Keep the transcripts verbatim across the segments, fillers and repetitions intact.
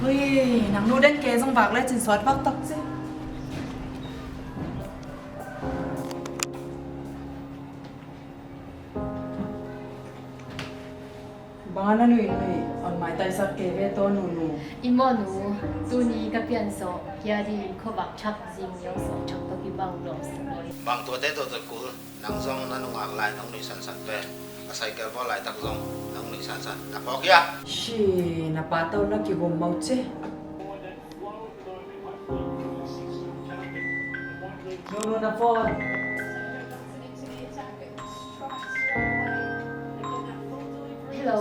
Ui, nang nu den ke zong vak le cin sawt vak tak ci. Bang a na nuih nuih, on maitaisak kei ve tawh nunu. I maw nu, tuni ka pian zawh, kia ding khuavak thak zing niau zawh thak tawh kibang lawm sa maw. Bang tuate tawh tawh kul, nang zong na nungak lai nong nuih sansan ve. A cycle bawl laitak zong nong nuih sansan. Na phawk hia? Shi, na pa tawh na kihum mawk ci. Nunu na phone. Hello,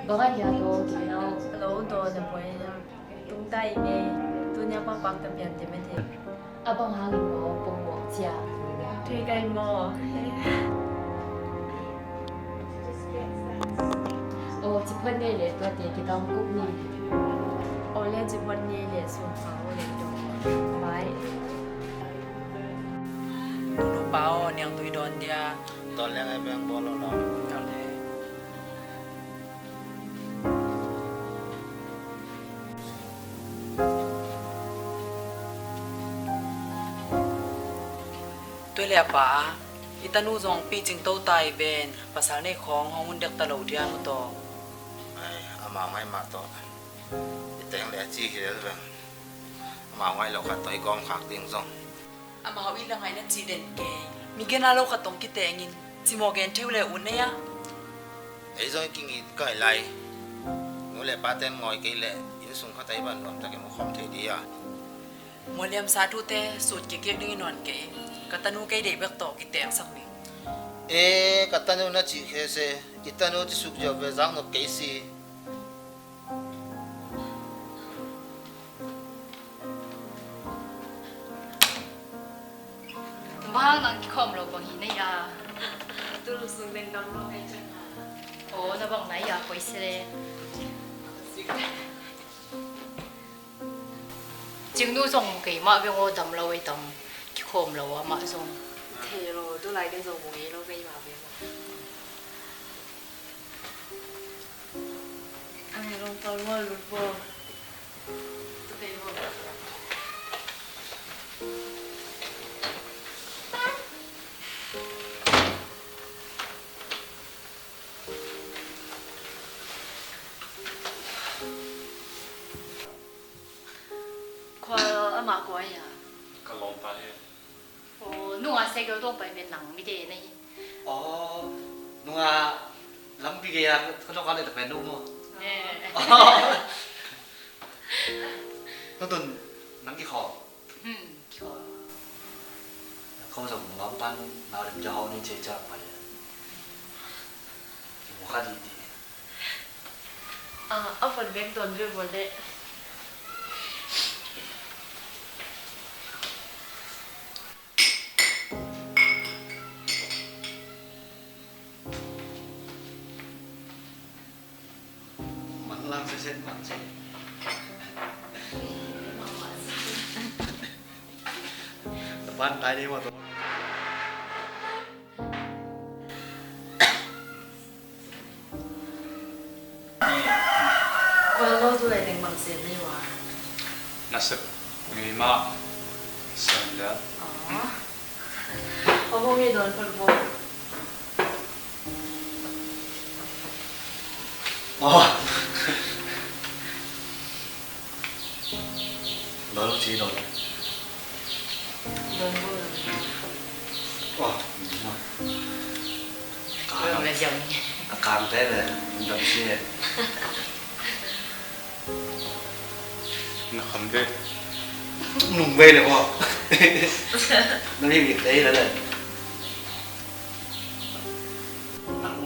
bang a hia daw, Gina? Hello, daw na buai na. Tung ta i nge, tunia pakpak ta pian te mete. A bang hangin maw, pongmawk cia? Thei kai maw? Aw, ci phuan ngei le tuate kidawm kup ni. Aw le, ci phuan ngei le sun pha aw le dawm. Bye. Nunu pa aw, niangtui dawn dia. Dawn leng e, beng bawl lo lo. Dawn e. Tua leh a pa, i tanu zong picing to ta i ven, pasal nei khawng hong hun dek ta lo dia maw taw. Ai, amau ngai mah tawh i teng le a ci hi lel veng. Amau ngai lo khat tawh i gawm khak ding zong. Amau i la ngaihna ci den kei. Mi gen a lo khat tawh kitengin cimawh gen thei uh le ut nei a. Ei zong i kingit kai lai. Nu le pa ten ngawi kei leh innsung khat ah i van nuamtak i mu khawm thei dih a. Mualiamsa thute sut kikik ding i nawn kei. Ka tanu kei deih bek tawh kiteeksak ding. E, ka tanu na cih khe se. I tanu ci suk ziau ve, zak nop kei si. Bang hang nang kikhawm lo bang hi na hia? Tul sung deng dam lo ei cang ha. Aw, na bang na hia, koi se le. Cingnu zong mu kei mah veng aw, dam lo ei tam. Kikhawm lo amah zong. Thei lo, tu lai ken zong mu ngei lo kei mah veng aw. Ang e, long pal ngol lut bo. Khua amah kua hia? Ka lawmpa hi. Aw, nungah cycle tawh pai pen nang mite na hi. Aw, nungah lampi gei-a ka tawk a leh tak pen nu maw? Eh. Nutun nang kikhawm. Hmm, kikhawm. Ko zong lawmpan nau lim ja hau ni cia cia pai. Kha didi. Ah, a phone beng dawn ve maw le. Manglang seset mang se. Tapan tai ni maw to. Ua lo tu lai teng bang sem ni ua. Na sep ngei mah sem le. Aw. Aw, hong i don phot bo. Aw. Lol ci lol. Lol bu. Oh, ma. Lol na jam. A kang te le, dam ci le. Na kham te. Nung bei le ko. Na mi mi te le le. Nang,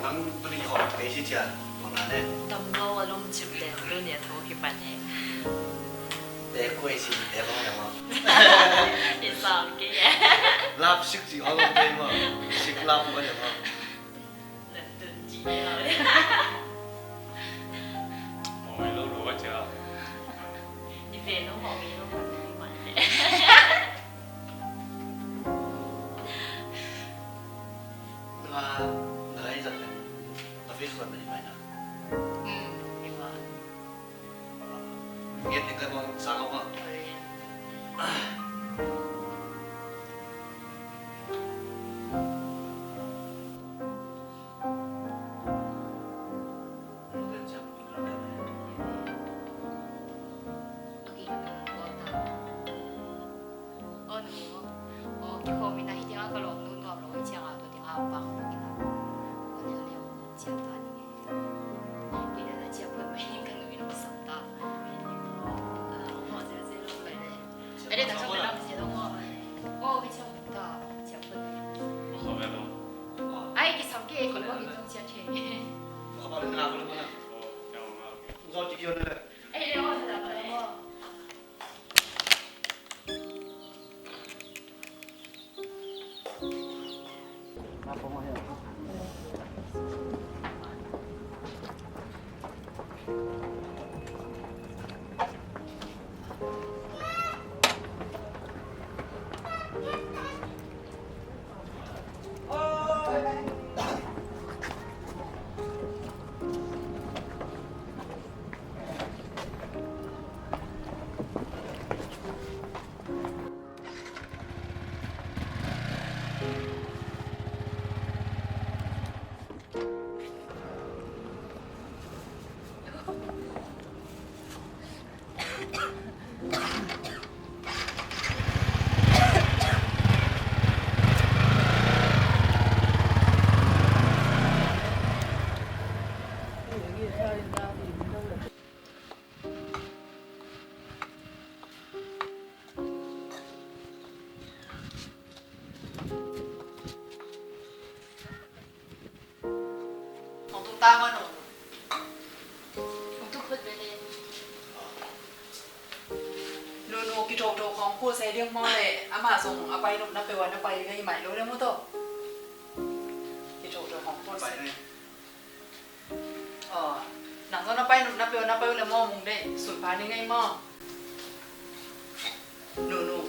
nang tu ni ko te ci cia. Bang na le. Tam lo a lum cip le, lu ni a thu ki pan e. Te kuai si te bang ya ma. I sam ki ya. Lap sik si ong te ma. Sik lap ma ya ma. Lap tu ji ya. Ong ai lo lo wa cha. I fe no ong ai lo ma. Nga, nga ai zat na. Na fe zat na i mai na. Hmm, i ma. Hong tung ta maw, no? Hong tung phot ve le. No, no, kithoktho khawng pua se ding maw le, amah zong a pai nopna peuh a na pai ding ahi mai lo le maw tawh. Kithoktho khawng pua se. Aw, nang zong na pai nopna peuh a na pai uh le maw, mung le, sun pha ding ahi maw. Nunu,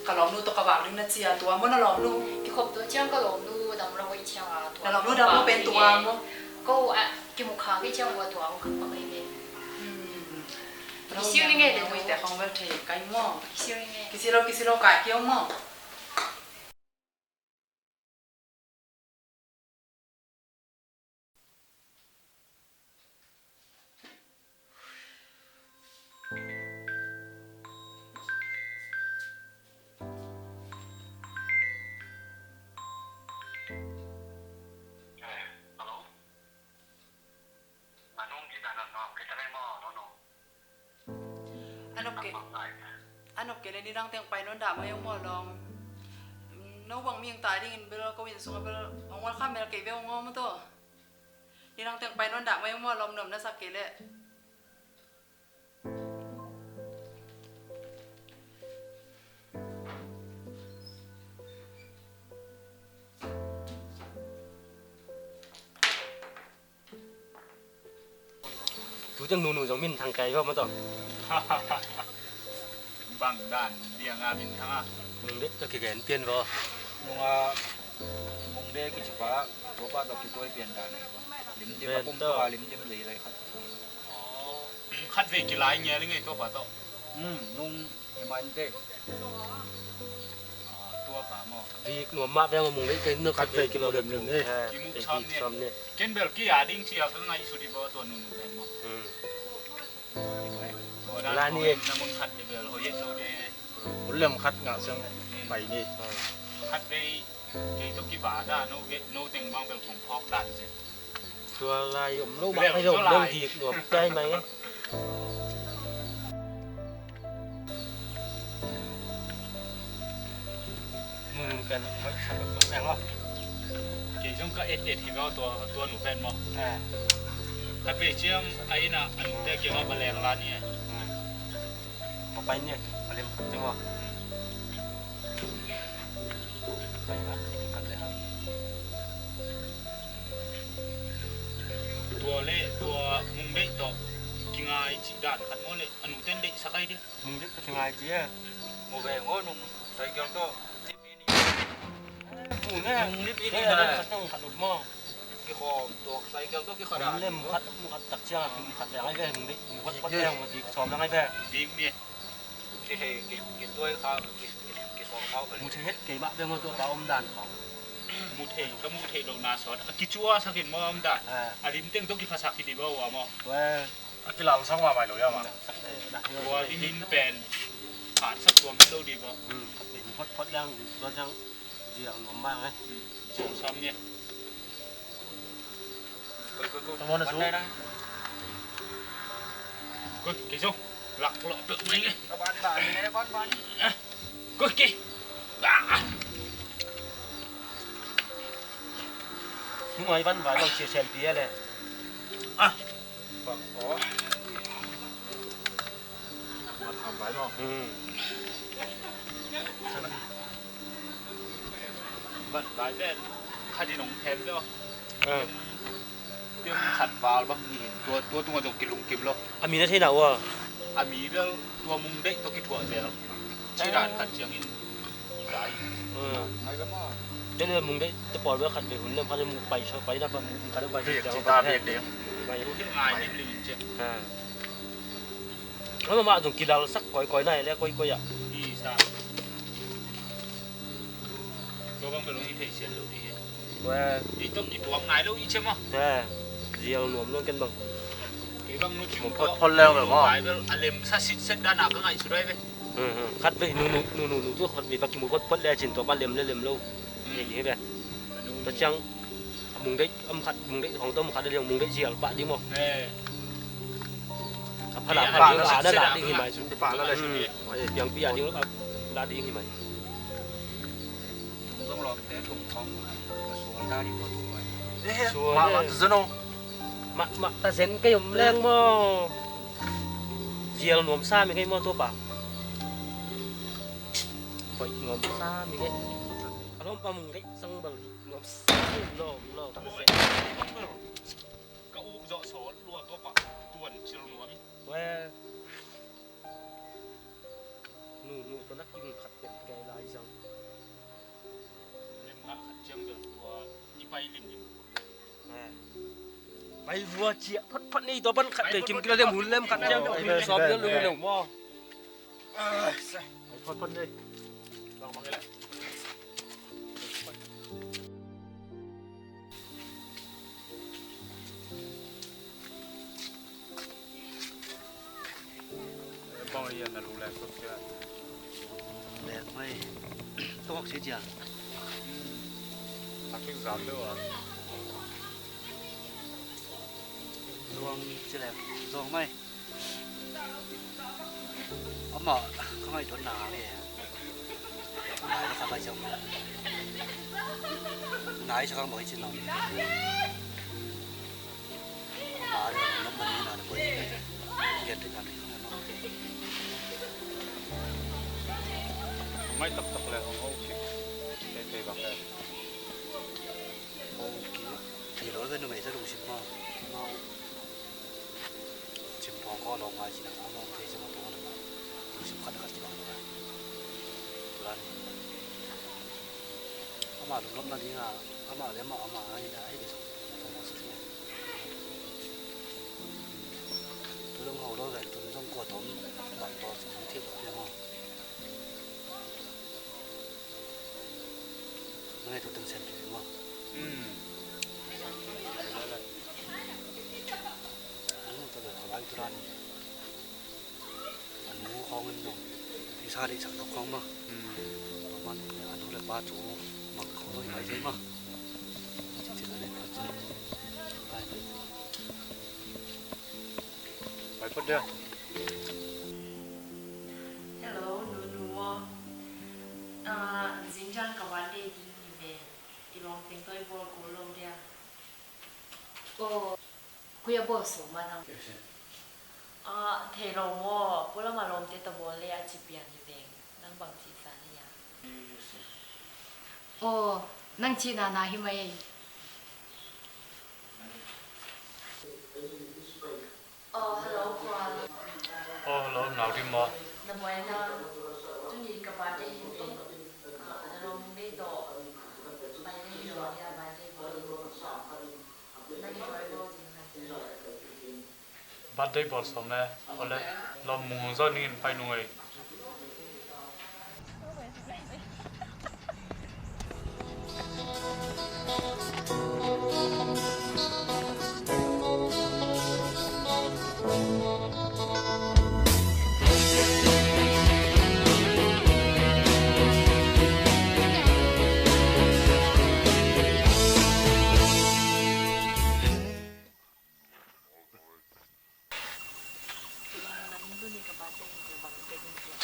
ka lawmnu tawh ka vak ding na ci a, tua maw na lawmnu? Kikhop tua ciang ka lawmnu dam lo hi ciang a, tua na lawmnu dam lo pen tua maw? Ko a, kimu kha kei ciang ua tua hong kha pak hi ve. Hmm. Kisiu ni nge le no. Ite khong bel thei kai maw? Kisiu ni nge. Kisi lo, kisi lo kai kiau maw? A nop kei, a nop kei le nidang teng pai nawn dah mai ung maw lawm. No bang mi ong ta dingin bel ko inn sungah bel ong welcome mel kei ve ung maw maw tawh. Hi nang teng pai nawn dah mai maw, lawm nuam na sak kei leh. Tu teng nunu zong min thang kai va ma tawh. Bang dan biang a min thang a. Mungde ka kigen pian va. Nunga mungde kicipa, tuapa tawh kituai pian dan a va. Limdim a pum tawh a limdim lei lai khat. Khat vei kilai ngia li ngei tuapa tawh. Hmm, nung Hi mai te. Ah, tua ka maw. Dik nuam mah veng a mung lei kei nu khat vei kimu lem lem ne. Kimu sam ne. Ken bel ki a ding cia ka ngaihsut i baw tua nunu pen maw. Hmm. Tua dan la ni. Na mun khat de bel ho yet lo de. Mun lem khat ngah siang pai ni. Khat vei Kei tawh kiva dah, no, no teng bang bel kong phawk dan zen. Tua lai om lo mah, pai om lo dik nuam tai mai. Nunu pen kei zong ka et et hi maw tua, tua nu pen maw. Khat vei ciang a inn ah a nute kiangah va leng la ni e. Ka pai ni a lem khat teng aw. Pai la, khat le ha. Tua le tua mung deih tawh kingai cih dan khat maw le a nu ten deih sak ai dia. Mung deih tawh kingai cih e. Maw ve ngaw nung cycle tawh. Mung deih, mung deih, mung deih khat teng khat ut maw. Kikhawm tua cycle tawh kikhawm. Lem khat, mu khat tak ciang a kim khat leng ai ve, hing dei, mu khat khat leng, mu dik sawm leng ai ve. Dik ni. Kithei, ki, kituai kha, ki, ki, kisawm kha ve. Mu thei het kei mah ve maw tua pa om dan kha. Mu thei, ka mu thei lo na sawt. A kicua sakin maw om dan. A lim teng tawh kiphasak hi di ba ua maw. A kilal sang wa mai lo ya ma. Tua ding in pen. Khat sak tuam lo di ba. Mu khat khat leng, tua leng. Ziang nuam mah ngai. Ziang sam ni. Koi, koi, koi. Tamo na su. Koi, kei su. Lak lo pek mai ngai. Koi, kei. Nung ai van vai lo sia sen pia le. Ah. Bang aw. Mat kham vai maw. Mat vai pen khat in hong phem lo. Pem khat val bang ni hin tua, tua tungah zong kilungkim lo. A mi na thei na ua. A mi bel tua mung deih tawh kithuah zel. Ci dan khat ciangin. Ken le mung deih te pawl bel khat vei hun lem khat le mung pai sa pai na pa mung khat le pai sa pai. Ama mah zong kidal sak koi koi na le koi koi ah. Tua bang bel hong hi thei sian lo ding hi. Zial nuam lo ken bang. Kei bang nu ci phot phot leng bel maw. A lem sa sit set dan a ka ngaihsut ai ve. Khat vei nu nu nu nu nu tu khat vei bak kimu phot phot le cin tua pa lem le lem lo. Kei ding hi ve. Tua ciang a mung deih om khat mung deih hong tom khat le mung deih zial pah ding maw. Ka phala phala la na la ding hi mai. Piang pia ding la ding hi mai. Sual. Mah mah ta zen kei om leng maw. Zial nuam sa mi kei maw tua pa. Hoih nuam sa mi kei. A lawm pa mung kei sang bal nuam sa mi lawm lawm. Ka uk zawh sawl lua tua pa tuan cil nuam i. Well. Nu nu tua na kim khat pen kei lai zang. Lem ngah khat ciang bel tua i pai lim lim. Pai vua ciah phot phot ni tua pan khat pen kim kila lem hun lem khat ciang bel sawm bel lung lung maw. Pai phot phot ni. Bang bang i leh. Bang a ian a lu lek tuk cia. Lek mai. Tawk si cia. A kik zam deuh a. Luang ci lek. Zawng mai. Amah ka ngaihtuahna hang e. Nai na kha kai siang maw. Nai sa kang maw hi cin lo. Ngai taktak le hong ho kik. Tei tei bak le. Ho kik. Thei lo ve numei te lungsim maw. Maw. Cim pawng khaw lawm ngai cih na khaw lawm thei cih maw, pawng lawm maw. Lungsim khat khat cih bang lo ve. Turan. Ama lunglawmna ding a, ama le ama, ama ai, ai ding sawm. Pawng lawm sawm. Tu dong ho lo ve, tu dong kua tom bang tawh cih dong thei lo ve maw. Ngai tu teng sen pi maw. Hmm. Ngai tu teng sen pi maw. Ngai tu teng sen pi maw. A nu khawng in dong i sa deihsak dok khawng maw. Hmm. Tua man a nu le pa thu mang khawng lo i mai thei maw. Cih cih a deih pa thu. Pai phot dia. Hello, Nunu maw. Ah, zingciang ka birthday ding hi ve. I lawm teng tawh i bawl kul lo dia. Oh. Koi a bawl sawm a nang? Ah, thei lo maw, pualam a lawmte tawh bawl le a ci pian hi veng. Nang bang ci sa na hia? Aw, nang cihna na hi mai. Aw, hello, Khual. Aw, hello, Nau Dim maw? Na buai na, tuni ka birthday hi veng. Ah, na lawm dei tawh pai na hi lo dia, birthday bawl ding. Birthday bawl sawm e. Awle, lawm mung hong zawh ningin pai nung ei.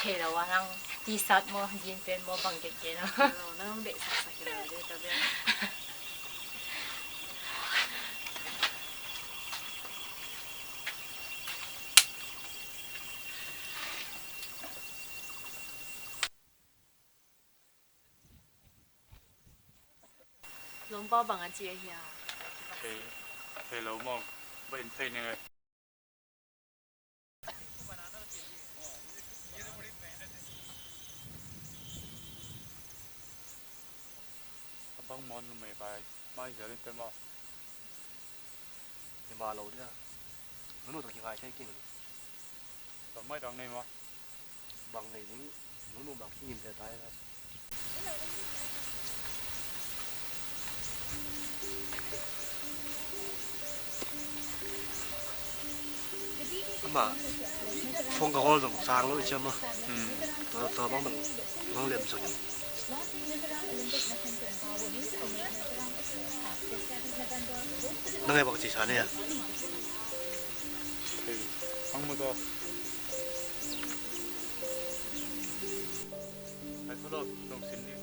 Thei lo a nang, T-shirt maw, jeans pant maw, bang kei kei na. Thei lo, nang deihsak sak hi lo, dei ta bia. Lawmpa bang a ci ahi a? Thei, thei lo maw? Ba in thei ning e. A bang maw numei pai mai zel in te maw? Hi mah lo dia. Nunu tawh kingai thei kei lo. Bang mai dang nei maw? Bang nei ding, nunu bang kingim te tai. Amah phone ka call zong sang lo i ciam a. Hmm. Tua, tua bang bang, bang lem zong. Nang e bak ci sa ne a. Hei, ang mo to. Ai, follow, dong sin di.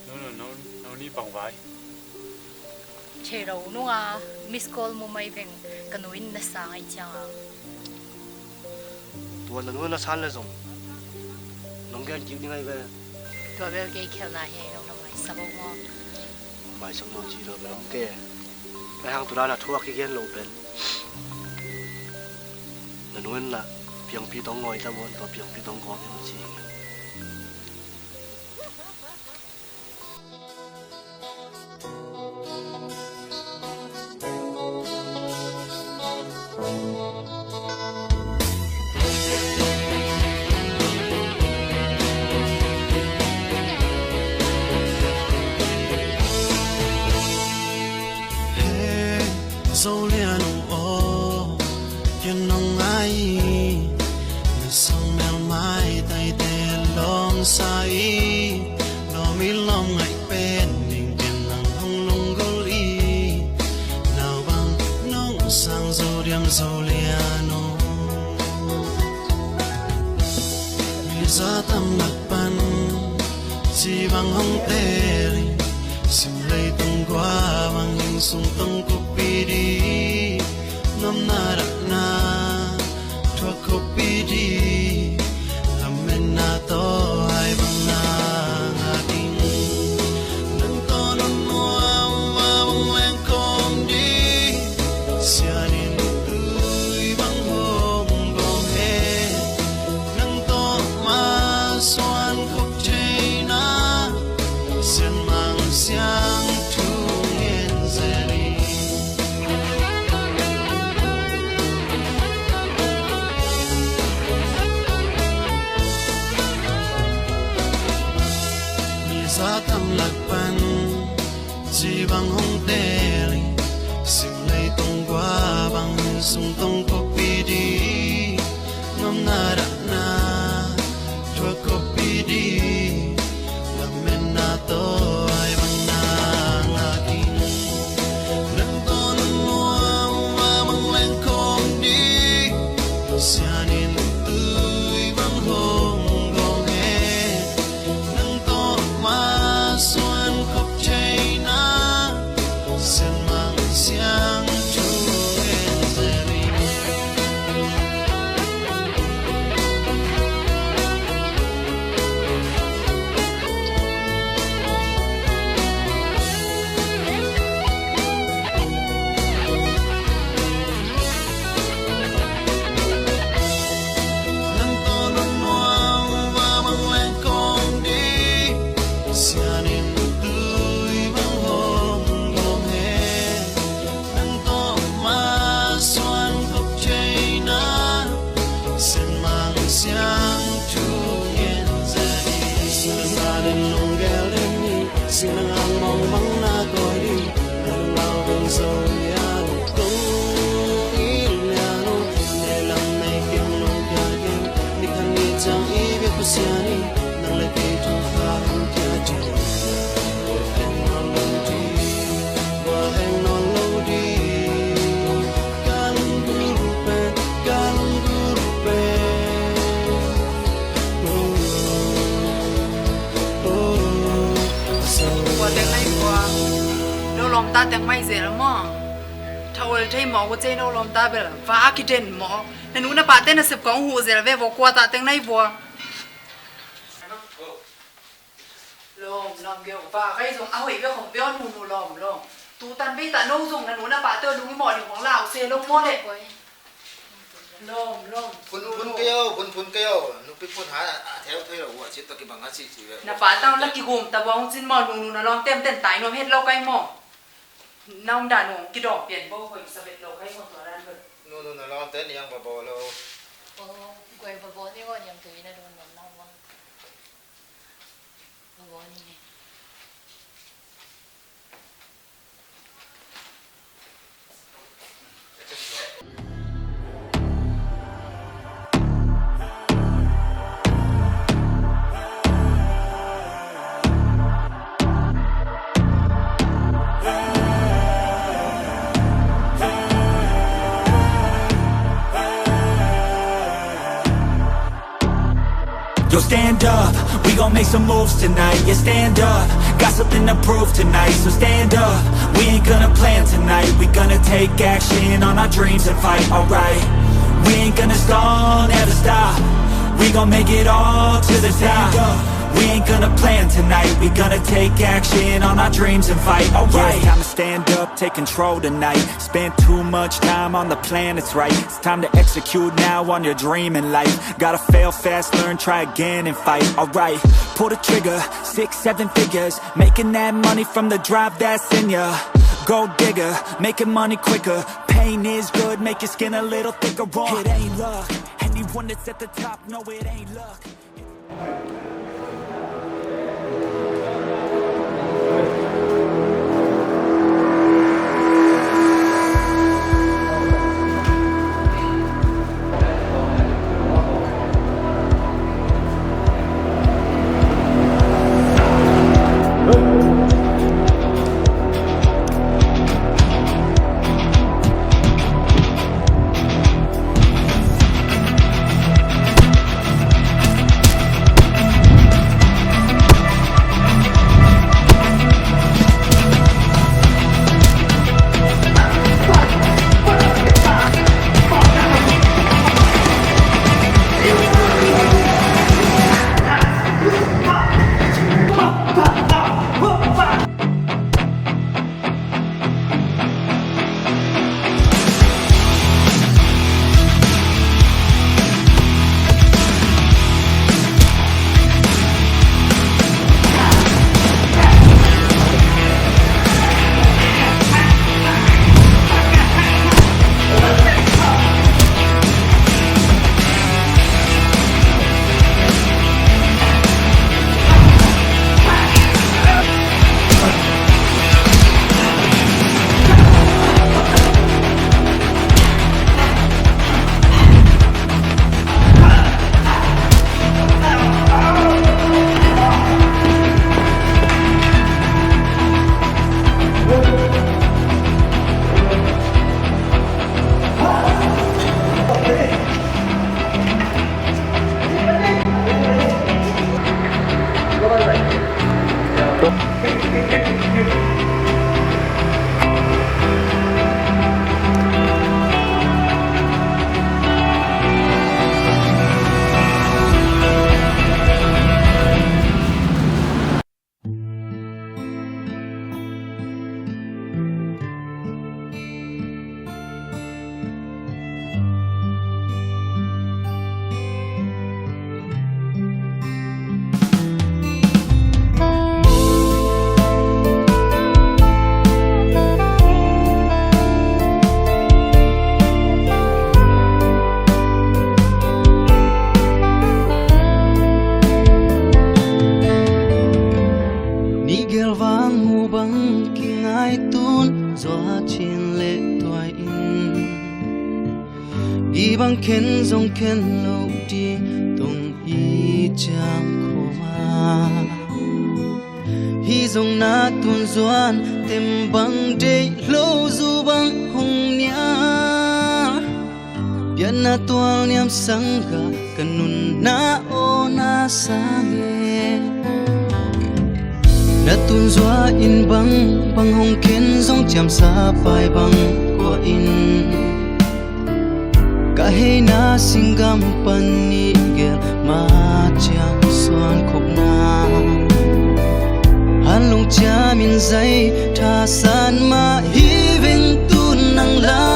No, no, no, no, ni bang vai. Thei lo nunga miss call mu mai veng ka nu in na sang ai cianga. Tua na nu na san le zong nong gen kik ding ai ve. Tua bel kei khelna he nong na maisak o maw? Maisak lo ci lo bel om ke. Ai hang tu dan a thu a kigen lo pen. Na nu in na piangpi tong ngoi ta bon, tua piangpi tong kawm hi ci. Zo lian uh aw, ken nong ngai, na sang mel mai taite Hong teel in, sim leitung gua bang, inn sung tong khawmpi ding, nuamna dahna thuak khawmpi ding, lametna tawh hai bang na ngak ing. Nang tawh lungmuang a bang leng khawm ding, sian in tui bang hong gawm hen. Nang tawh masuan khop theihna, Sianmang Siangtho ngen zel ing. Misa tang lak pan ci bang hong teel ing, sim leitung gua bang, inn sung tong khawmpi ding, nuamna dahna thuak khawmpi ding, lametna tawh hai bang na ngak ing. Nang tawh lungmuang a bang leng khawm ding, sian in tui bang hong gawm hen. Nang tawh masuan khop theihna, Sianmang Siangtho ngen zel ing. Nang tawh lungmuang a bang leng khawm ding, sian in tui bang hong gawm hen. Nang tawh masuan khop theihna, Sianmang Siangtho ngen zel ing. Sisan in lunggel den ni, sinang ang mong bang na koi ding, nang lau bang zo ya lo, kong in ya lo, ne lam nei kim lo ya kim, ni kan ni chang i bia ku sian in, nang le kei thu kha hong kia ding. Kua teng nai kua? No lawmta teng mai zel maw? Thawl thei maw, kua cei no lawmta bel va a kiden maw? Na nu na pate nasep kong huh zel ve vua, kua ta teng nai vua? Lawm, lawm, geu va kai zong a hoih bia khong bia nunu lawm, lawm. Tutan bei ta no zong na nu na pate nung i mawh ding khong lau se lo maw le. Lawm, lawm. Phun, phun kei o, phun, phun kei o. Nupi phun ha, a theu thei lo, ua sit ta kibang a sit sit ve. Na pa tau la kigum ta bawng cin maw, nunu na lawm tem ten tai nuam het lo kai maw. Nong dan ung kidawm pian bo, hoih sa bet lo kai maw tua dan bel. Nunu na lawm ten yang ba bo lo. O, guai ba bo ni wo niam tui na don nuam lau wa. Ba bo ni ne. Yo, stand up, we gon' make some moves tonight. Yeah, stand up, got something to prove tonight. So stand up, we ain't gonna plan tonight. We gonna take action on our dreams and fight, alright. We ain't gonna stall, never stop. We gon' make it all to the top. We ain't gonna plan tonight. We gonna take action on our dreams and fight, alright. Yeah, it's time to stand up, take control tonight. Spend too much time on the plan, it's right. It's time to execute now on your dream in life. Gotta fail fast, learn, try again and fight, alright. Pull the trigger, six, seven figures. Making that money from the drive that's in ya. Gold digger, making money quicker. Pain is good, make your skin a little thicker. Raw. It ain't luck, anyone that's at the top, no, it ain't luck. Nih gel vang mu bang kingaitun zua chin le tuai in, i bang khen zong khen lo ding tong i ciam khoma. Hi zong na tun zuan tem bang deih lo zu bang hong nia. Pianna tual niam sangga ka nunna aw na sang e. Na tun zua in bang bang hong khen zong ciamsa pai bang kua in. Ka heina singgam pan nih gel ma ciang suan khopna. Hanlung ciamin zai thasan mah hi veng tun nang la.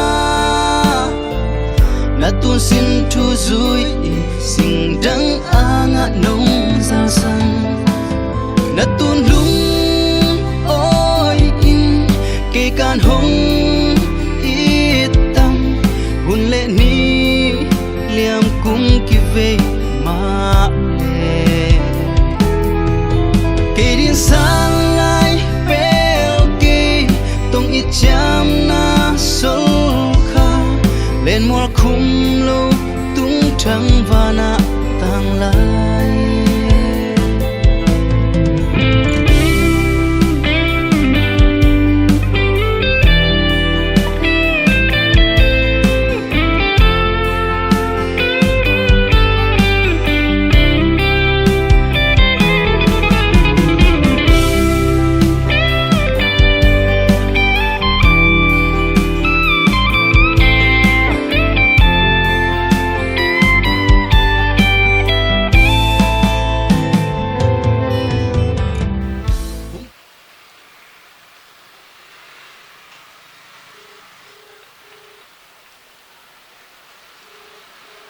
Na tun sin thu zui in singdang a ngah nong zalsan. Na tun lung awi in kei kan hong it tam. Hun le ni liam kum kivei mah le kei din san lai pel kei tong i ciamna sol kha. Len mual khum lo tungthang vanah tang lai.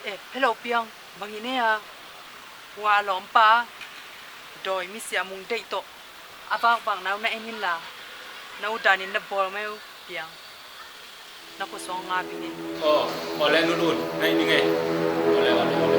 Eh, hello Piang, bang hi ne a? Hua lawmpa dawi misiah mung deih tawh a vakvak na uh na en inla, na uh danin na bawl mai uh Piang. Na khuasuang nga bingin. Aw, awle Nunu, na hi ning e. Awle, awle, awle.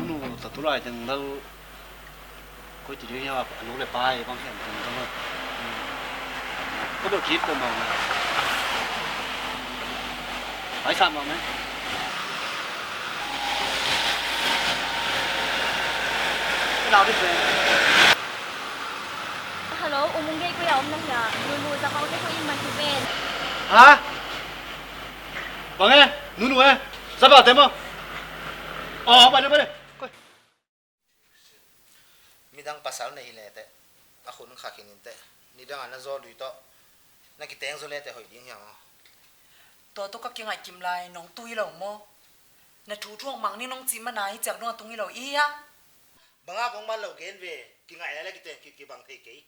Nunu, ta tulai teng lal koi ti ding hiam, a nu le pa i bang hiam teng teng. Ko bel kip ko mong. Ai sa mong. Hello, U Mung Gei, koi a om na hia? Nunu, Za Pau te koi in man hi ven. Ha? Bang e, Nunu e, Za Pau te maw? Aw, bang e, bang e. Koi. Midang pasal na hi le teh, a khun kha khin in teh, nidang a na zaw lui tawh na kiteng zaw le teh hoih ding hiam aw? Tua tawh ka kingaih kim lai, nong tui lo maw? Na thu thuak mang ni nong cih mana hi ciak dong a tung hi lo i hi a. Banga kong man lo gen ve, kingaih lai le kiteng kibang thei kei.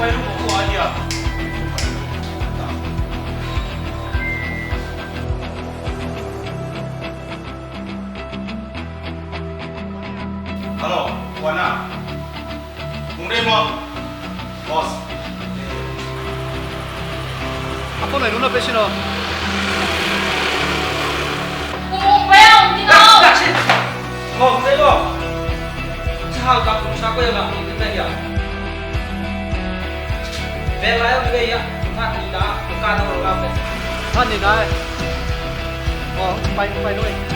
Hello, Wan ah. Mung dei maw? Boss. A phone lai nung na pe sin aw. Kung mung pe a hong ding aw. Dak, dak sin. Aw, mung dei maw? Ci hau kap kung sa ko ya la, mung dei ya. Vel lai a mung dei ya. Phat ni na, ka na hong la pe. Phat ni na. Aw, pai, pai nung e.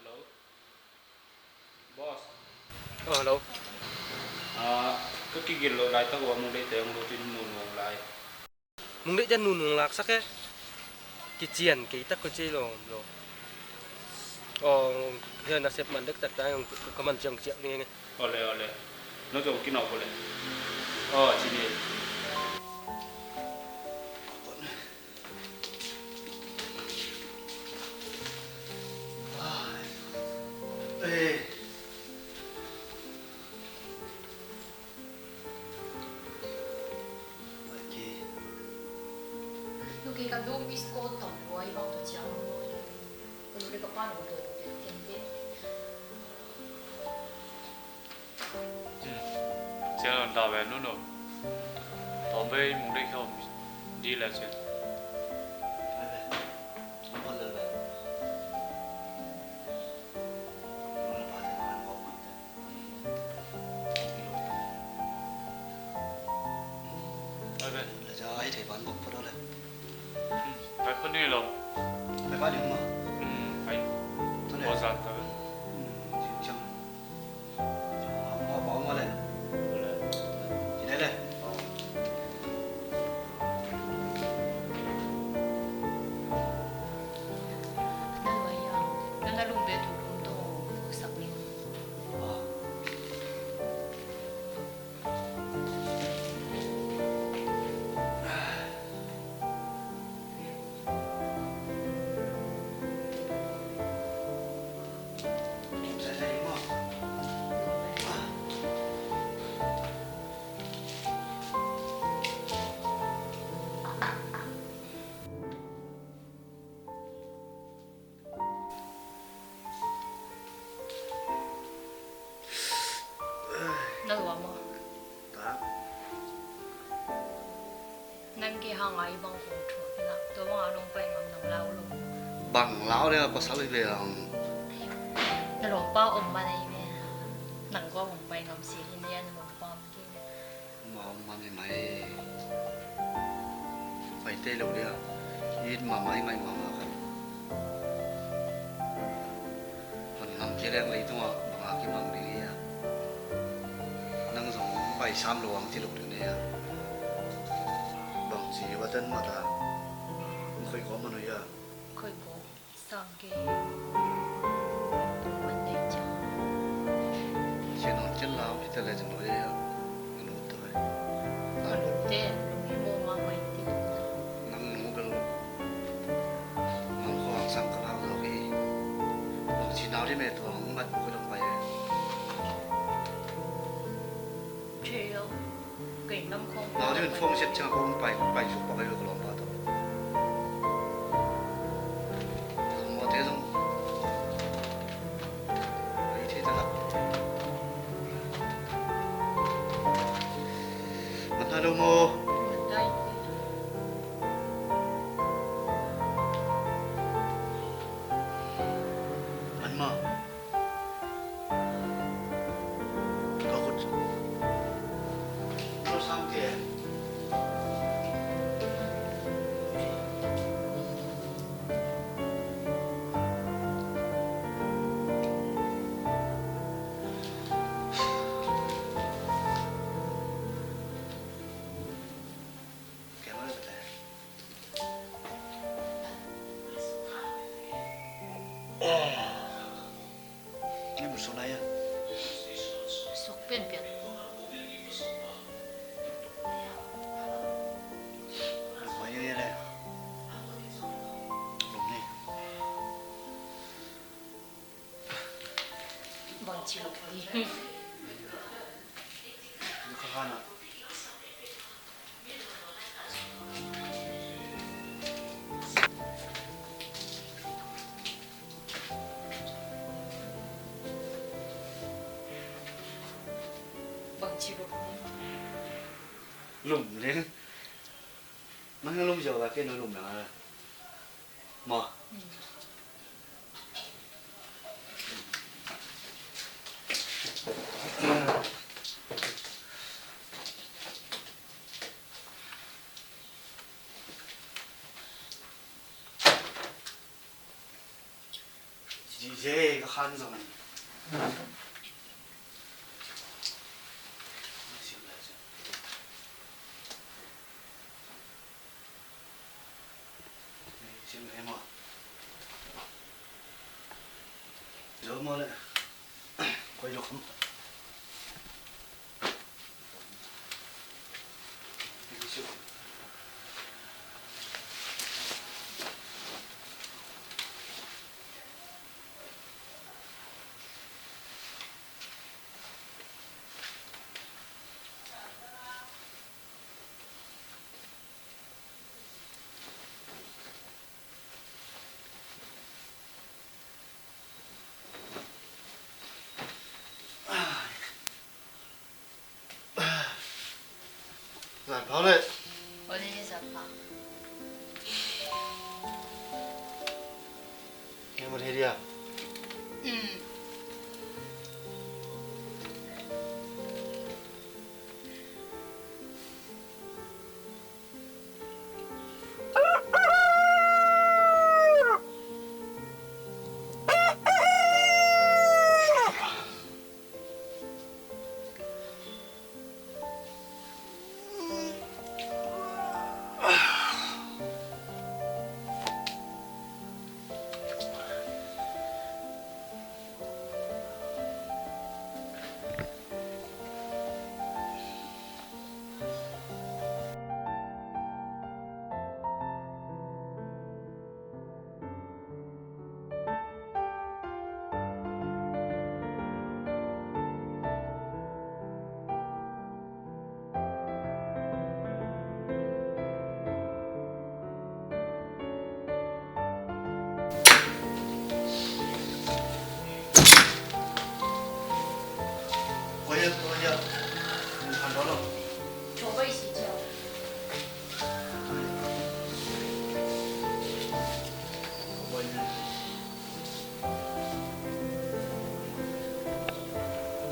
Hello. Boss. Oh, hello. Ah, ka kigil lo lai tak ua mung dei te ong lo tin nu nu lai. Mung dei jan nu nu laksak e. Kician kei tak ko ci lo lo. Oh, ya nasep man dek tak ta ong ka man ciang ciang ni nge. Ole, ole. No zong kinawk ko le. Oh, ci ni. Eh. Okay. Nung kei ka dum is ko tong wai bang to ciang mo. Ka lu de ka pan ko to. Ken de. Cian on ta ve nunu. Tom ve mung dei khom di la cian. Pai phone ni lo. Pai phone ni ma. Pai. Tua le. Tua zan ta ve. Ngai bang kong thuak hi na. Tua bang a nong pai ngam nang lau lo. Bang lau le pasal hi ve ang. Na lawmpa om man ahi ve. Nang kua hong pai ngam si hi nia na lawmpa om kei le. Ma om man hi mai. Pai te lo dia. It ma mai mai ma ma kan. Hon ngam kei leng leitungah bang a kibang ding hi a. Nang zong pai sam lo ang ci lo ding hi a. Bang ci va ten mata. Khoi ko man ui a. Khoi ko. Sang ke. Man nei cha. Sian hon ken lau hi ta le zong lo hi a. Anu ta. Anu te, lu hi mo ma mai ti. Nang nu bel. Nang ko ang sang ka lau lo hi. Bang si nau di me tu ang mat ko dong pai. Che yo. Kei nam khong. Nau di men phone set chang ko pai, pai su pa ka yo ko lawmpa to. Mo te zong. Ai, thei ta la. Man ta lo mo. Man ta i. Man ma. Ka khut. Lo sang ke. Ni musu na ya. Sok pian pian. Mai ya le. Lum ni. Bang ci lo di. Ka hana. Bang ci lo. Lum ni. Nang lum ziau la ke no lum na. Ma. Ci ze ka khan zong. Sim em a. Zo mo le. Koi lo kham. Zan phau le. Oi, zan phau. Ni mun hi dia. Mm.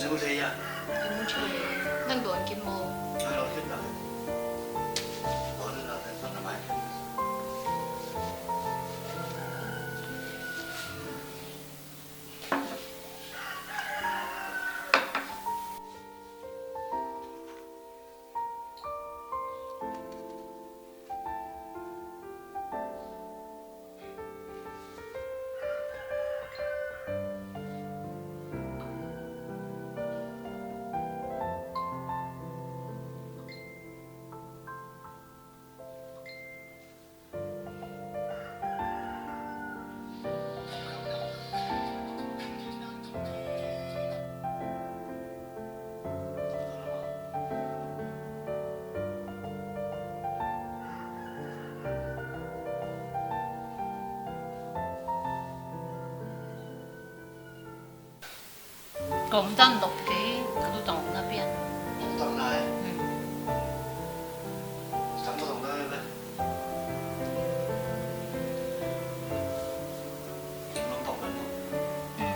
Zul thei a. Zul thei. Nang dawn khin maw? A dawn khin ta. Dawn la te pan na mai. Ka omdan dok kei, ka tutang omna pian. Tutang nai. Hmm. Tutang tutang nai be. Tutang tang be. Hmm.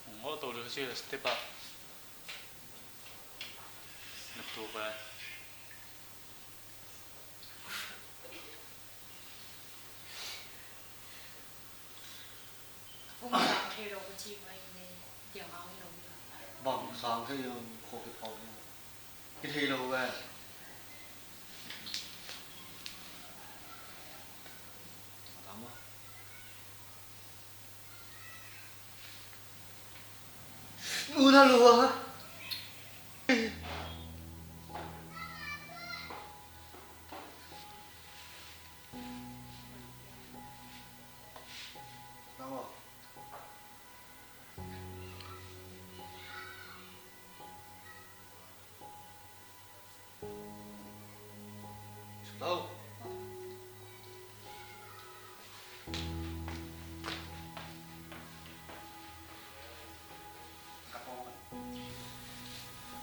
Hong hawh to deuh si step ah. Na tuk ai. Hong sang thei lo ka ci mai ne, diang ang lo. Bang sang thei lo, kho ki pau. Kithei lo ve. Mu na lua.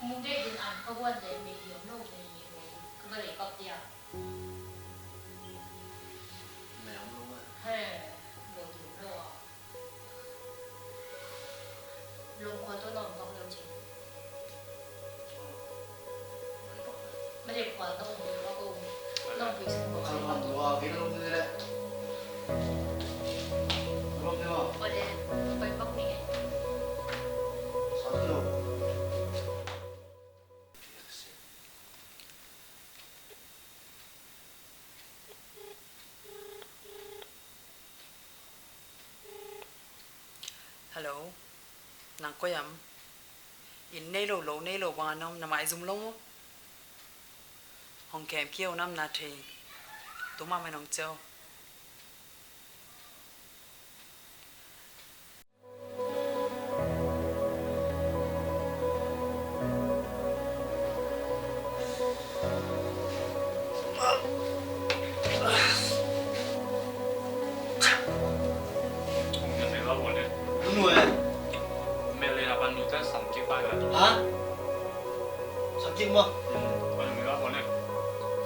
Mu dei din an ka guan le mei diam lo, mei mei lo, ka ga lei pak dia. Mei om lo a. He, lo diam lo a. Lawm khua tawh na om bang lo cin. Mate khua na om bang lo, na om bang sung bang. Kan tua kei na lawm ni leh. Lawm ni maw? Oi le, pai bang ni. Sa lo. Hello, nang koi hiam? Inn nei lo, lo nei lo bang a na om, na maizum lo maw? Hong kem kei o, nam na thei. Tu mahmah in hong ciah o. Hah? Sakit mah.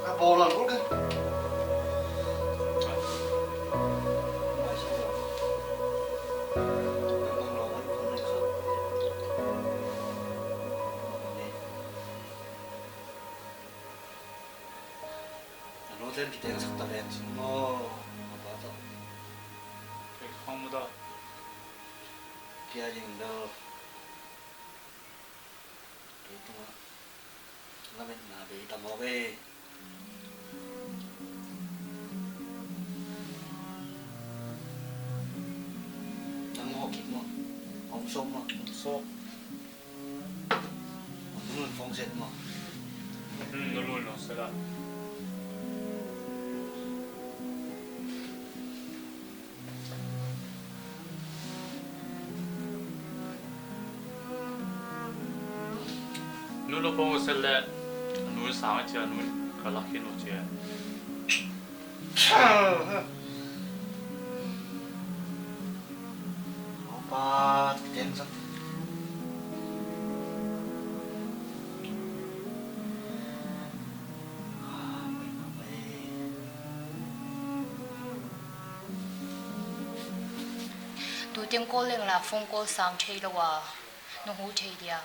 Ka bawlan kul ke. Nang lawng a lungkham lei kha. Na nu ten kiteng sak ta ven cin maw? Na pa tawh. Kei khang mu ta. Kia ding bel. Kei tungah lametna bei tam aw ve. Nang mawh kik maw? Hong sawm maw? Hong sawm. Hong nun fong set maw? Hmm, nun fong set ah. Nu lo pong sel le, nu sang a cia, nu ka lak hin u cia. Opa, ten sak. Tu teng call leng la phone call sang thei lo a, nong hu thei dia?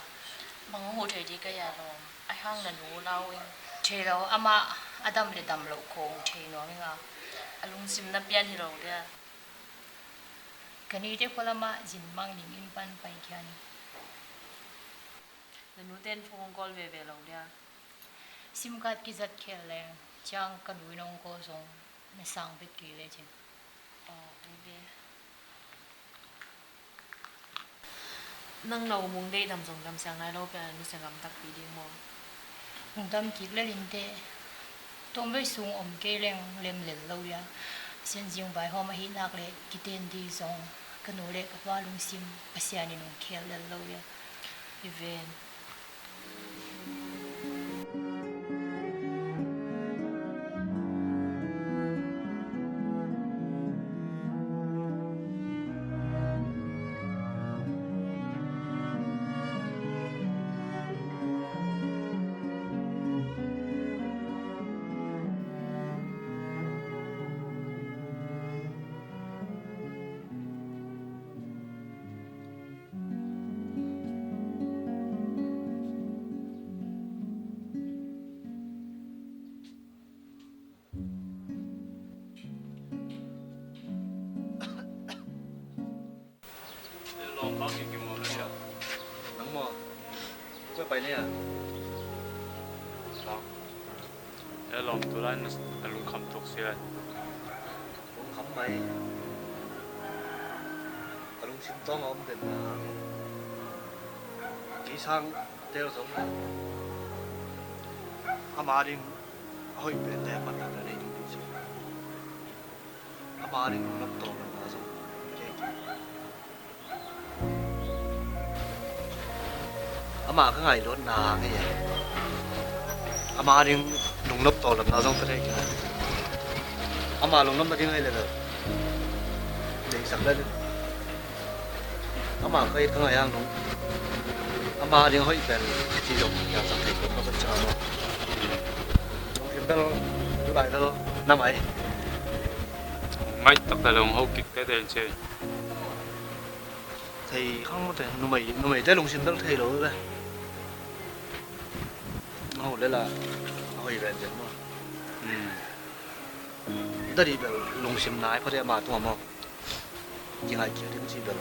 Bang hong hu thei di ka ya lo. A hang na nu nau in. Thei lo, amah a dam le dam lo kong thei nuam ing a. A lungsim na pian hi lo dia. Ka nite khualamah zin mang ning in pan pai khian. Na nu ten phone call veve lo dia. Sim card kizat khel leng ciang ka nu in hong call zong na sang bet kei le cin. Aw, ui ve. Nang na u mung deih dam zong dam siang nai lo pia, nu siang gam takpi ding maw? Hong dam kik lel in teh. Tuam vei sung om kei leng lem lel lo ia. Sian zing vaihawm ahih nak le kiten di zong ka nu le ka pa lungsim Pasian in hong khel lel lo ia. Hi ven. Nang maw? Koi pai ni a? Lawm. E lawm, tu lai na lungkham tuk si lai. Lungkham mai. Ka lungsim tawng a om den na. Kei sang tel zong. Ama ding a hoih pen le a patna na nei ding ding si. Ama ding lunglam tawng lamna zong. Ama ka ngaihluatna ngei e. Ama ding lungnop tawh lamna zong ka thei kei. Ama lungnopna ding ngei lel. Deisak lel. Ama ka it ka ngaih ang nung. Ama ding hoih pen ci zong piangsak thei kei ka sak ciang maw. Lungkim bel, tu lai bel, na mai. Ngaih taktak leh hong ho kik tete in ci. Thei khang maw te, numei, numeite lungsim bel thei lo ve. Aho lela, a hoih ven ven maw. Hmm. Daddy bel lungsim nai phate ama tungah maw. Kingaih kia ding ci bel.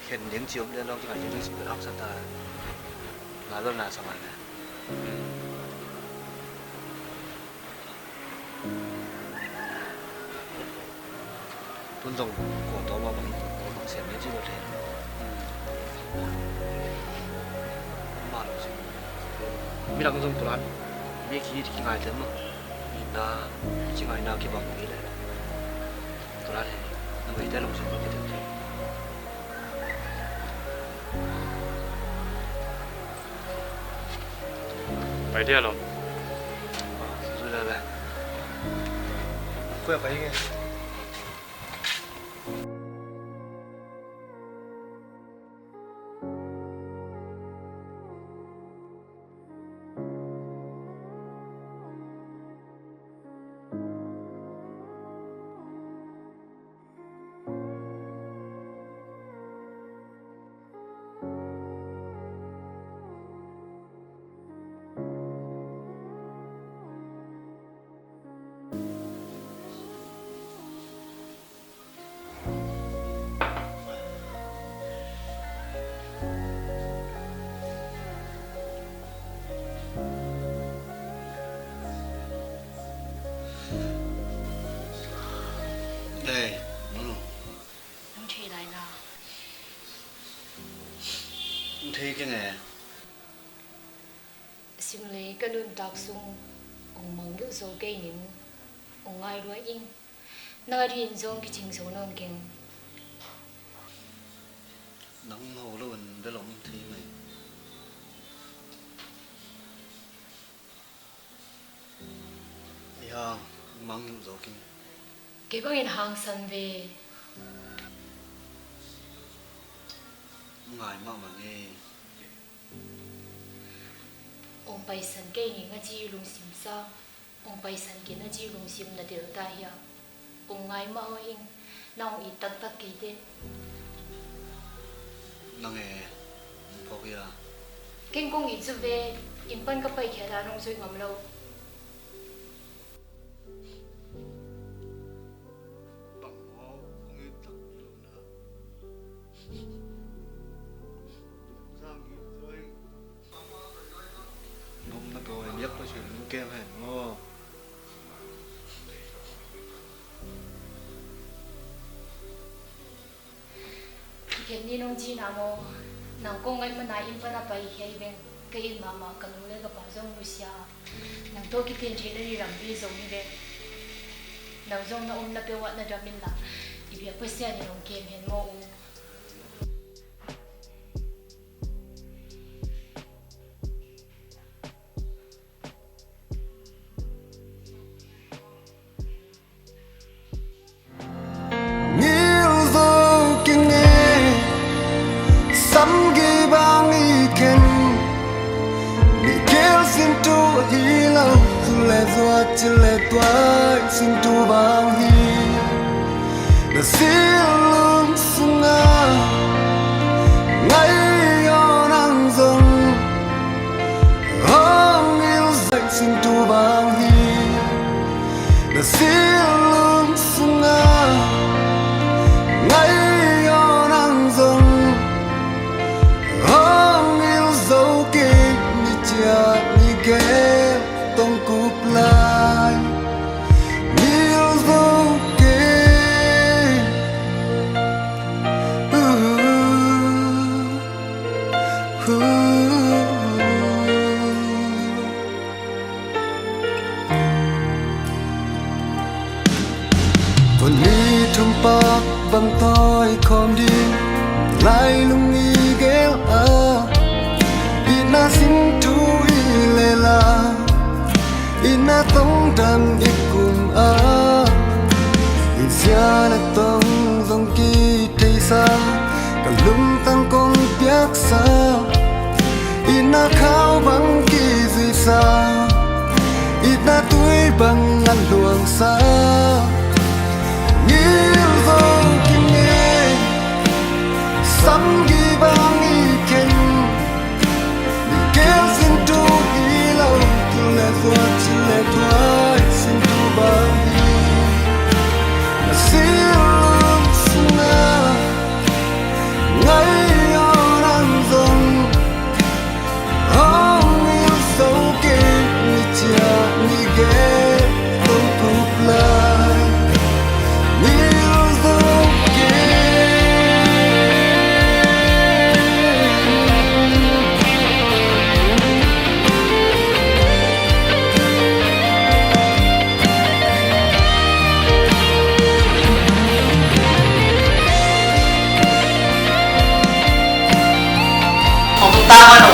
Khen ding ci om le lo kingaih kia ding ci bel haksa ta. Ngai bel na sa ngai le. Hmm. Tun zong kua tawh mah bang, kua bang siam ni ci lo thei. Mah lo si. Midang zong tulan mi ki, ki ngai tem lo. Ina, ki ngai na ki bang ni le. Tulan he, na mai te lo si lo ki tem. Pai dia lo. Zui la la. Koi pai nge. Thei keng e. Simlei ka nuntak sung ong mangngilh zo kei ning, ong ngai lua ing. Nang a dingin zong kicing zo nawn keng. Nang ho loin bel om thei mai. Ei hang, mangngilh zo keng. Kei bangin hangsan ve. Ngai mahmah ngei. Ong paisan kei ning a ci lungsim sa, ong paisan kei na ci lungsim na del ta hia. Ong ngai mah ing, na ong it taktak kei te. Nang e, phawk hia. Keng kong it zu ve, inn pan ka paikhia dan ong zuih ngam lo. Bang maw, kong it tak lo na. Nopna ko e, miak pasu nung kem hen maw. Kikhen ni nong ci na maw. Nang kong ngaih mana inn pana pai khia hi veng. Ka it mahmah ka nu le ka pa zong nusia. Nang tawh kiten thei na ni lampi zong hi veng. Nang zong na omna peuh ah na dam inla, i biak Pasian in hong kem hen maw u. Ngil zo keng e, sam gei bang i khen. Ni kel sin tu hi lo, tu le zuat ci le tuai sin tu bang hi. Na silung sunga ngai on ang zong, hong ngil zaih sin tu bang hi. Na silung sunga ngai on ang zong, hong ngil zo kei, ni ciat ni gel tong kup lai. Ngil zo kei. Uh. Tua ni thum pak bang tawi khawm ding, lailung i gel a, itna sin thu i lela, itna tong dan i kum a, i siana tong zong ki theisa, ka lungtang kong piaksa, itna khau bang kizuisa, itna tui bang a luangsa. Ngil zo keng e, sam gei bang i khen. Ni kel sin tu hi lo, tu le zuat ci le tuai sin tu bang hi. Na silung sunga ngai on ang zong, hong ngil zo kei, ni ciat ni gel tong kup lai. Ngil zo kei. Hong tung ta mah no.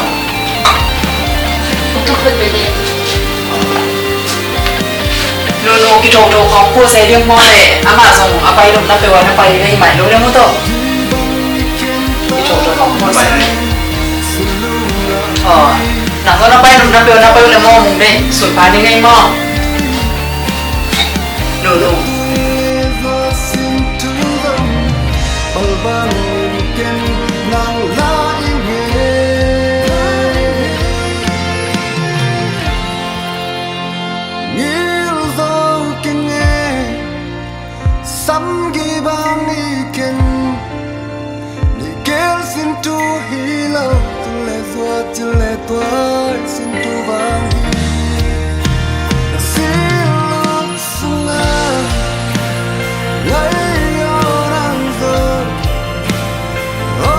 Hong tung khut bete. Nunu, kithotho khawng puasei ding maw le, amah zong a pai lomna peuh a na pai ding ahih man lo le maw tawh. Kithotho khawng puasei. Aw, nang zong na pai lomna peuh a na pai uh le maw, mung dei, sun pha ding ahih maw. Nunu. Ngil zo keng e, sam gei bang i khen. Ni kel sin tu hi lo, tu le zuat ci le tuai sin tu bang hi. Na silung sunga ngai on ang zong, o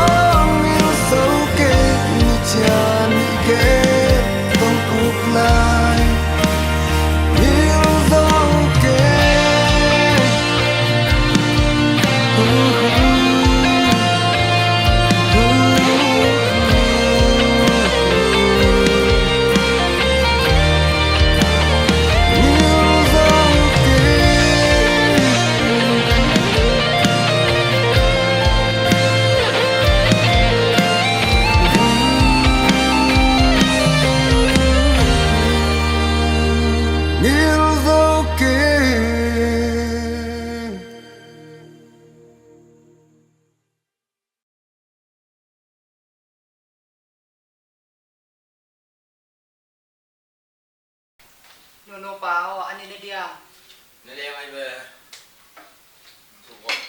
Nono pa aw, a ne na dia? Ne leng ai ve. Sukot.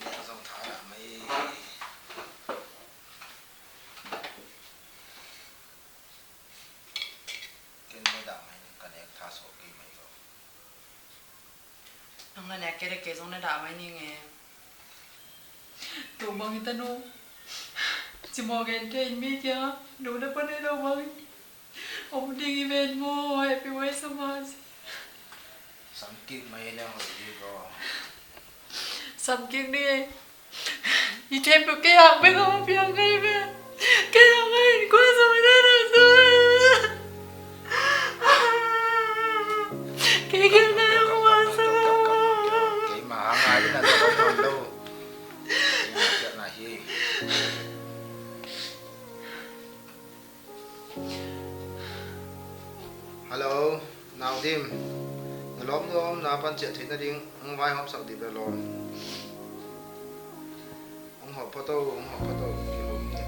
Ne zong tha dah mai. Ken ne dah mai ning, ka nek tha sawh kei mai lo. Nang na nek kei leh kei zong ne dah mai ning e. Tua bang hi ta nu. Cimawh gen thei in mi kiangah nu na pa nei lo bang hi. Om ding hi ven maw, happy wai sa mah si. Sam kik mai leng hoih ding ko. Sam kik ding e. I thei peuh kei hang bek a piang kei ve. Kei hang a in kua zong na na zong. Kei kei na hang wa sa. Kei ma hang a in a zong hong lo. Kei ma kiak na hi. Hello, Nau Dim. Na lawmnu a omna pan ciah theih nading hong vaihawmsak dih bel lawm. Hong hawm phot o, hong hawm phot o, kihawm ni.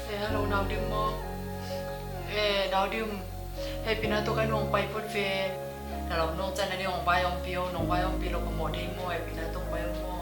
Eh, hello, Nau Dim maw? Eh, Nau Dim. Hehpihna tawh ka inn hong pai phot ve. Na lawmnu hong ciah nading hong vaihawmpi o, nong vaihawmpi lo ka mawh ding maw, hehpihna tawh hong pai o maw?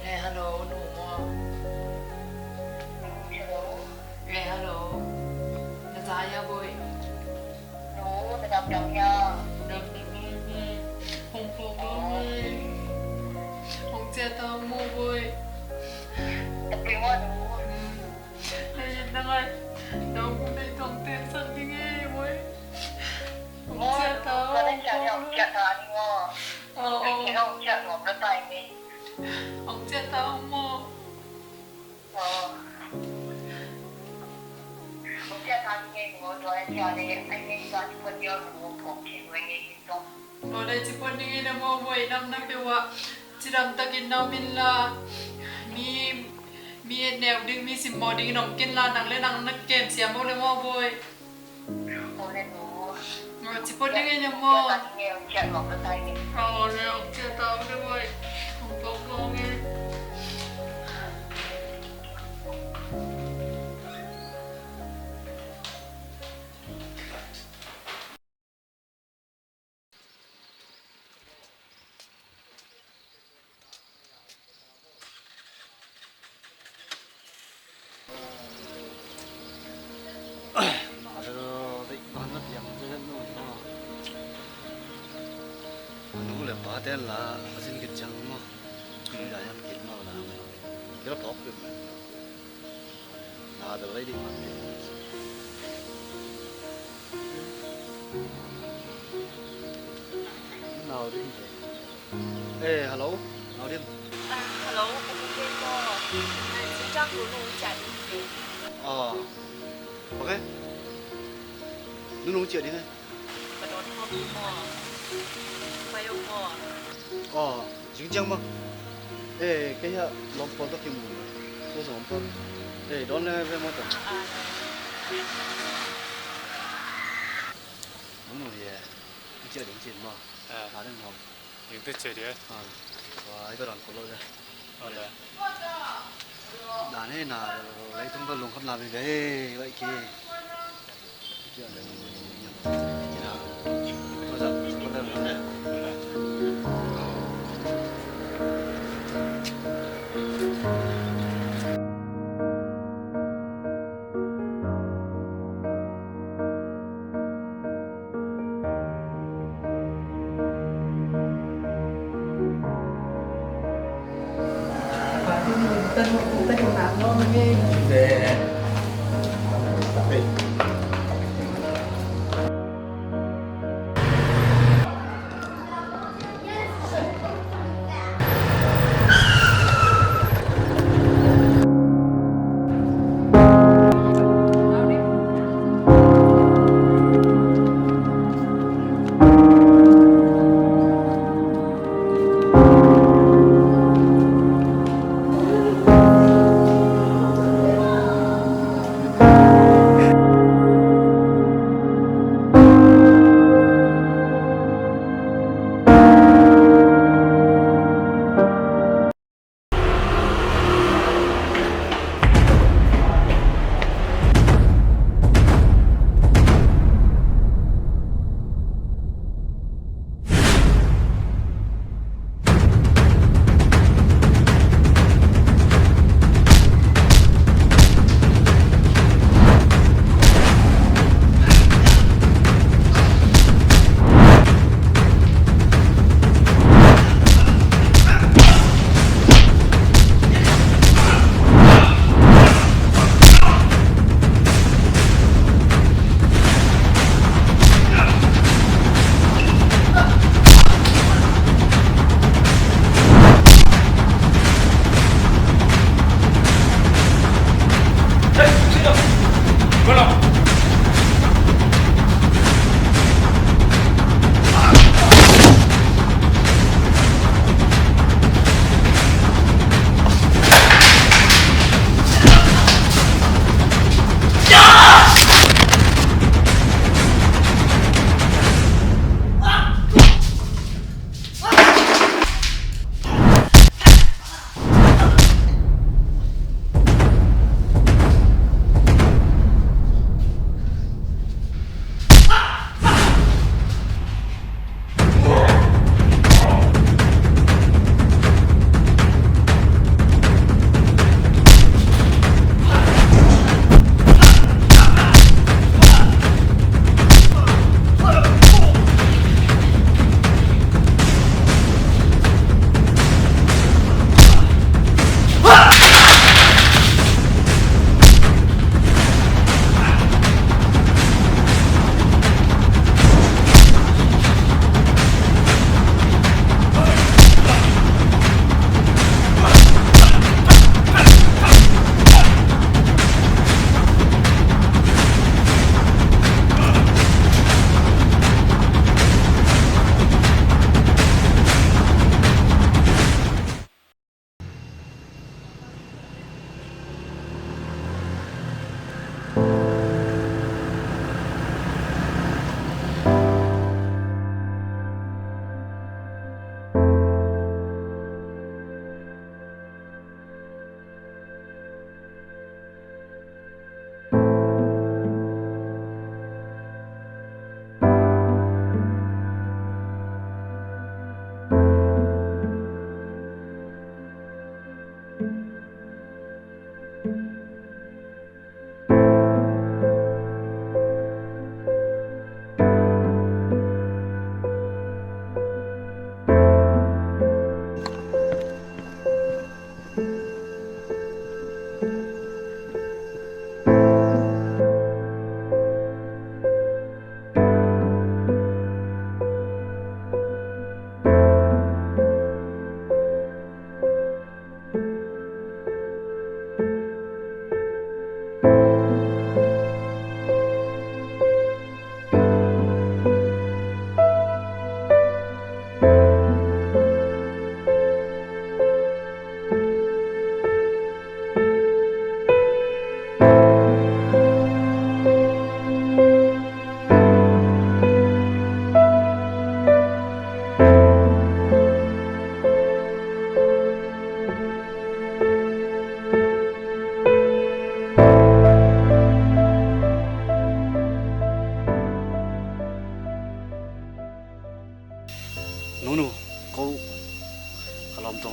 Eh, hello, nu maw? Eh, hello. Na za hia, Bawi? Nu, na dam dam hia? Dam dam hia, Bawi. Hong pawng maw, Bawi? Hong ciah ta maw, Bawi? Hei, na ngai. Na hong nei tong ten sang ding e, Bawi. Hong ciah ta, hong pawng maw. Hong ciah ta, hong maw. Aw, lei ci pon ding in a maw, Bawi, nam na peuh ah cidam takin na om inla, mi, mi et neu ding, mi simmawh dingin om kei inla, nang le nang na kem siam o le maw, Bawi. Aw, ci pon ding in a maw. Aw, le, ong ciah ta o le, Bawi. Ong pawng pawng e. Nu le pa ten la a sin kit ciang maw. Kei a yam kit maw la. Kei la phawk kit. Na da vai ding mah. Nau ding. Eh, hello. Nau ding. Ah, hello. Aa, ok. Nunung ciah ding e. Ka dawn hawm ding maw? Pai aw maw? Aw, zing ciang maw? Eh, kei hiah lawm pawl tawh kimu. Tua zong om pawl. Eh, dawn le ve maw tawh. Nunung ye. Ciah ding cin maw? Ka ding hawm. Ding te ciah ding e. Aw, ai ka dawn pawl lo ya. Aw le. Dan e na, leitung ka lungkhamna veve, vai ki.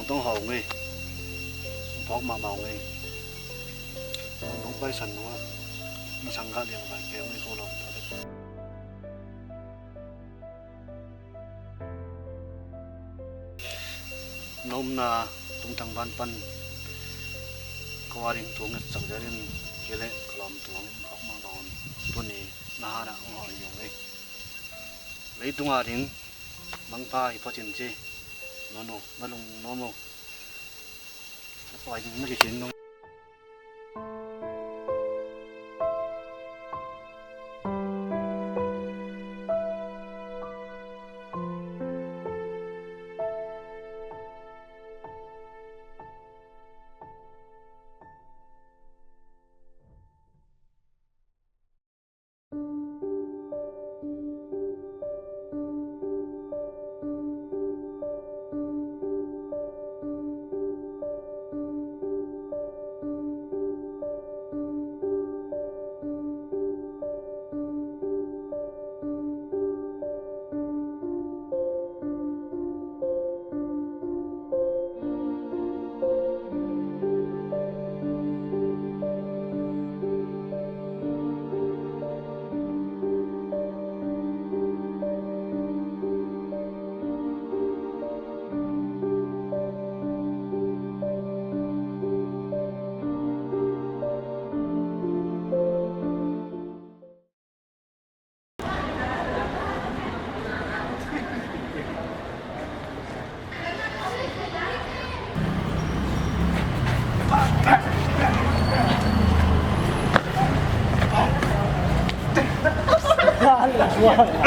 Tong hau ngei. Phawk mahmah ngei. Nong paisan nung a. Sang gah liang vai keu ngei ko lawm ta. Na omna tungtang ban pan ko a ding thu nget sak ziakin kei le ka lawm thu hong phawk mahmah un. Tuni na hana hong hawh hi ung ei. Leitung a ding mangpha hi phot in ci. Nunu na lung nuam o. Na pawi ding na kikhin nung.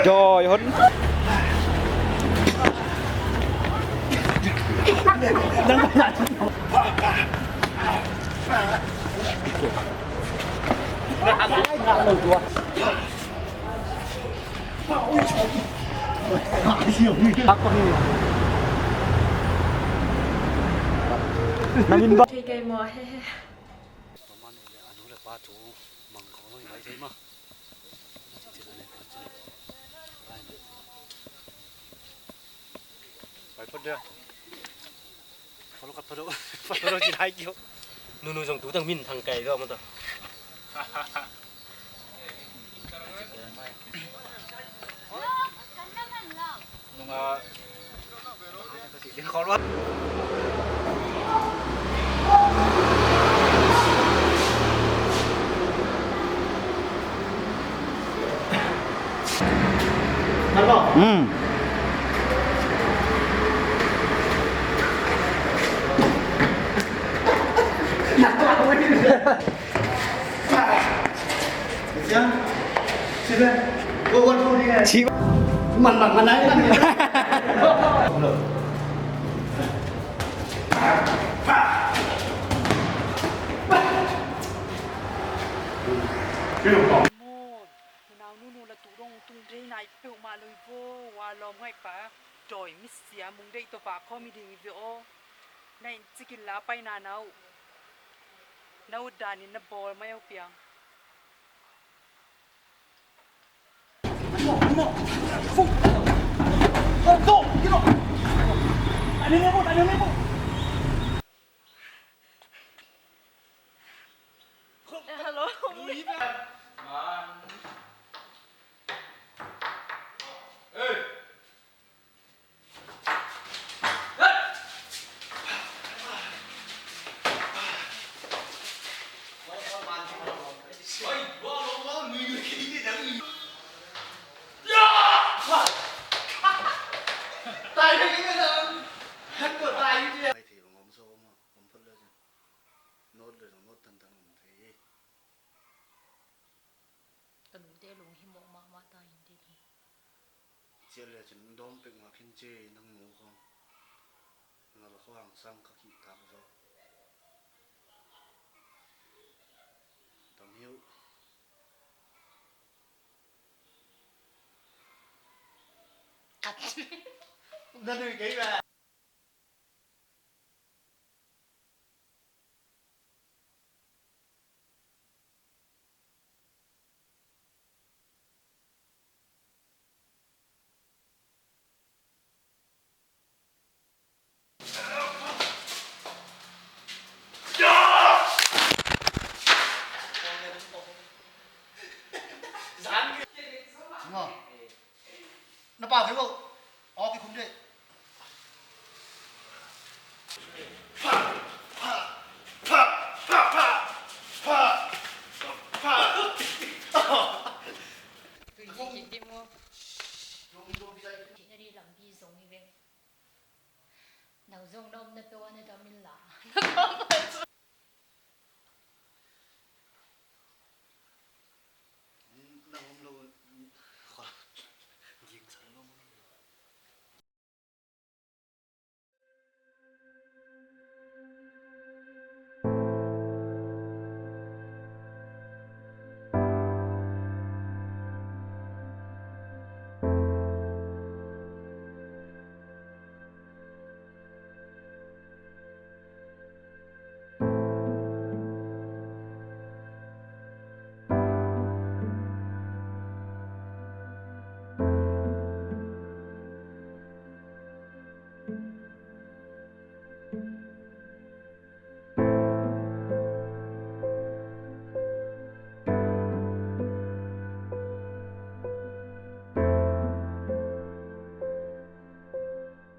Joy hon. Thei kei maw, he he. Tua man le a nu le pa thu mang khawng lo i mai thei ma. Pai phot dia. Phalo kat phalo, phalo ci lai kio. Nunu zong tu tang min thang kai lo ma ta. Nunga. Mm. Nau nunu la tu dong tung dei nai peuhmah lo i vo, wa lawm ngaih pa, dawi misia mung deih tawh vak khawm i ding i ve aw. Na in cikin la paina na uh, na ut danin na bawl mai uh piang. Eh, hello. Notles zong not tantan om thei hi. Ka nute lung himawh mahmah ta in ding hi. Ciah le cin dawm pek mah khin ci nang nu khawng. Ngal khawng sang ka kih tak zaw. Tam hi uh. Kat. Na nui kei ba. Nga. Na pau thei lo. Aw, kikhum dih. Tui hi kik dih maw? Dictionary lampi zong hi ve. Nang zong na omna peuh ah na dam inla.